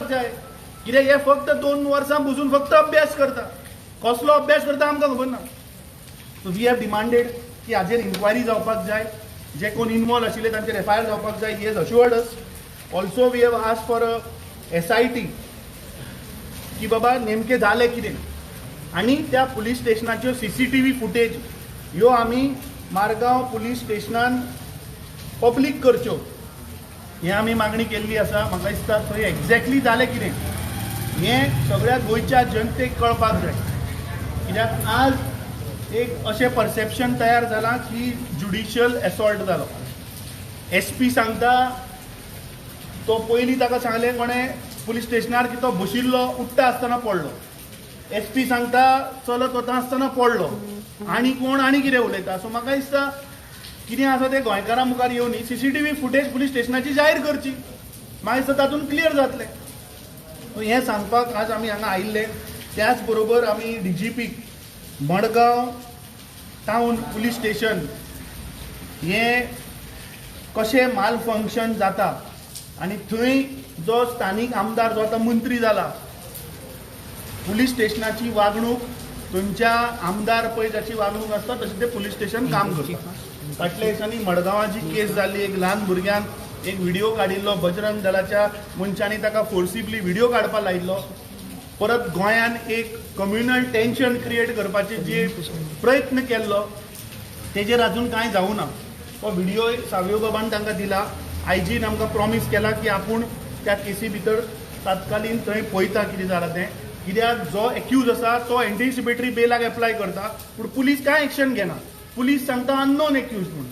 जावपाक जाय. कित्याक हे फक्त 2 वर्सां बसून फक्त अभ्यास करता, कसलो अभ्यास करता आमकां खबर ना. सो we have demanded की हाजेर इन्क्वायरी जावपाक जाय, जे कोण इनवॉल्व आशिल्ले तांचेर एफआयआर जावपाक जाय. He has assured us. Also we have asked for a SIT की बाबा नेमकें जालें कितें, आनी त्या पुलीस स्टेशनाच्यो CCTV footage ह्यो आमी मारगांव पुलीस स्टेशनान पब्लीक करच्यो हें आमी मागणी केल्ली आसा. म्हाका दिसता थंय एक्झॅक्टली जालें कितें हें सगळ्या गोंयच्या जनतेक कळपाक जाय. कित्याक आज एक अशें परसेप्शन तयार जालां की ज्युडिशियल एसॉल्ट जालो. SP सांगता तो पयलीं ताका सांगलें कोणें पुलीस स्टेशनार की तो बशिल्लो उठ्ठा आसतना पडलो, SP सांगता चलत वता आसतना पडलो, आनी कोण आनी कितें उलयता. सो म्हाका दिसता कितें आसा तें गोंयकारां मुखार येवनी CCTV footage police स्टेशनाची जाहीर करची, म्हाका दिसता तातूंत क्लियर जातलें. हें सांगपाक आज आमी हांगा आयिल्ले. त्याच बरोबर आमी DGP Madgaon town police station हें कशें मालफंक्शन जाता आनी थंय जो स्थानीक आमदार जो आतां मंत्री जाला, पुलीस स्टेशनाची वागणूक थंयच्या आमदार पळय जाची वागणूक आसता तशें तें पुलीस स्टेशन काम करता. फाटल्या दिसांनी मडगांवां जी केस जाल्ली, एक ल्हान भुरग्यान एक व्हिडिओ काडिल्लो, बजरंग दलाच्या मनशांनी ताका फोर्सिबली व्हिडिओ काडपाक लायिल्लो. परत गोंयान एक कम्युनल टेन्शन क्रिएट करपाचे जे प्रयत्न केल्लो तेजेर अजून कांय जावं ना. तो व्हिडिओ सावियो बाबान तांकां दिला. आयजीन आमकां प्रॉमीस केला की आपूण त्या केसी भितर तात्कालीन थंय पळयता कितें जालां तें. कित्याक जो एक्यूज आसा तो एंटिसिपेटरी बेलाक एप्लाय करता, पूण पुलीस कांय एक्शन घेना. पुलीस सांगता अननोन एक्यूज म्हणून.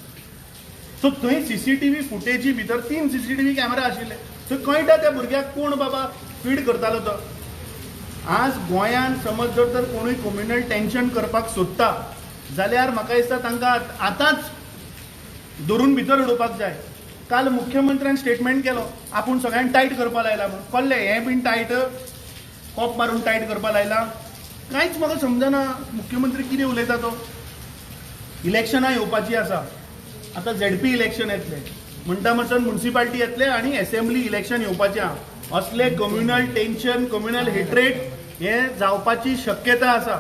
सो थंय CCTV फुटेजी भितर 3 CCTV camera आशिल्ले, थंय कळटा त्या भुरग्याक कोण बाबा फीड करतालो तो. आज गोंयान समज जर तर कोणूय कम्युनल टेन्शन करपाक सोदता जाल्यार म्हाका दिसता तांकां आतांच धरून भितर उडोवपाक जाय. काल मुख्यमंत्र्यान स्टेटमेंट केलो आपूण सगळ्यांक टायट करपाक लायला म्हणून, कळ्ळें हें बीन टायट कोप मारून टायट करपाक लायला. कांयच म्हाका समजना मुख्यमंत्री कितें उलयता तो. इलेक्शनां येवपाची आसा, आतां ZP election येतलें, म्हणटा म्हणसर मुन्सिपाल्टी येतलें आनी एसेंब्ली इलेक्शन येवपाचें आहा. असले कम्युनल टेन्शन, कम्युनल हेट्रेट हे जावपाची शक्यता आसा.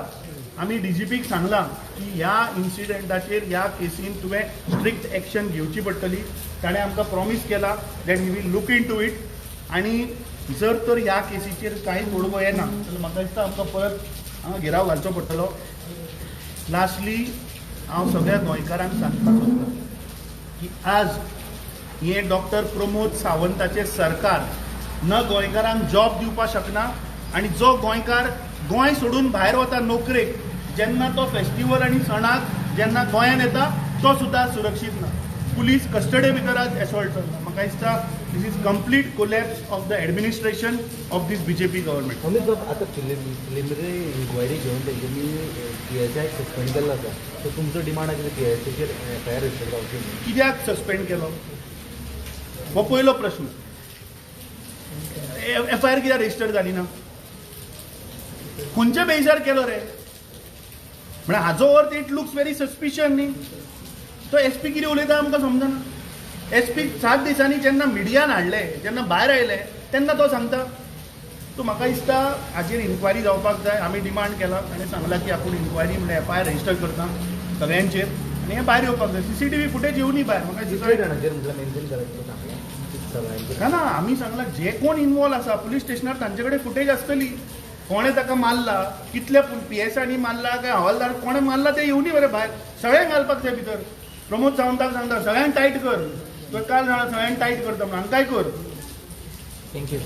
आमी DGPक सांगलां की ह्या इन्सिडंटाचेर, ह्या केसीन तुवें स्ट्रिक्ट एक्शन घेवची पडटली. ताणें आमकां प्रॉमीस केला that he will look into it. आनी जर तर ह्या केसीचेर कांय तोडगो येना जाल्यार म्हाका दिसता आमकां परत हांगा घेराव घालचो पडटलो. लास्टली हांव सगळ्या गोंयकारांक सांगपाक सोदतां की आज हें डॉक्टर प्रमोद सावंताचें सरकार न गोंयकारांक जॉब दिवपाक शकना, आनी जो गोंयकार गोंय सोडून भायर वता नोकरेक, जेन्ना तो फेस्टिवल आनी सणाक जेन्ना गोंयान येता तो सुद्दां सुरक्षीत ना. पुलीस कस्टडी भितर आज एसॉल्ट चल्ला. म्हाका दिसता this is complete collapse of the administration of this BJP government. Amit बाब, आतां प्रिलिमिनरी इन्क्वायरी घेवन तेंच्यांनी PSI suspend केल्लो आसा, सो तुमचो डिमांड आसा PSIचेर एफआयआर रजिस्टर जावची. कित्याक सस्पेंड केलो हो पयलो प्रश्न. एफआयआर कित्याक रजिस्टर जाली ना, खंयच्या बेजार केलो रे? म्हळ्यार हाजो अर्थ it looks very suspicious न्ही. तो SP कितें उलयता आमकां समजना. SP 7 दिसांनी जेन्ना मिडियान हाडले, जेन्ना भायर आयले तेन्ना तो सांगता. सो म्हाका दिसता हाचेर इन्क्वायरी जावपाक जाय. आमी डिमांड केला, ताणें सांगलां की आपूण इन्क्वायरी म्हणल्यार एफआयआर रजिस्टर करता सगळ्यांचेर आनी हें भायर येवपाक जाय. CCTV footage येवनी भायर. म्हाका दिसता ना, आमी सांगलां जे कोण इनवॉल्व आसा पुलीस स्टेशनार तांचे कडेन फुटेज आसतली. कोणें ताका मारला, कितल्या PSIनी मारला काय हवालदार कोणें मारला तें येवनी बरें भायर. सगळ्यांक घालपाक जाय भितर. प्रमोद सावंताक सांगता सगळ्यांक टायट कर, तुवें काल जाणा सगळ्यांक टायट करता म्हणून, हांकांय कर. Thank you.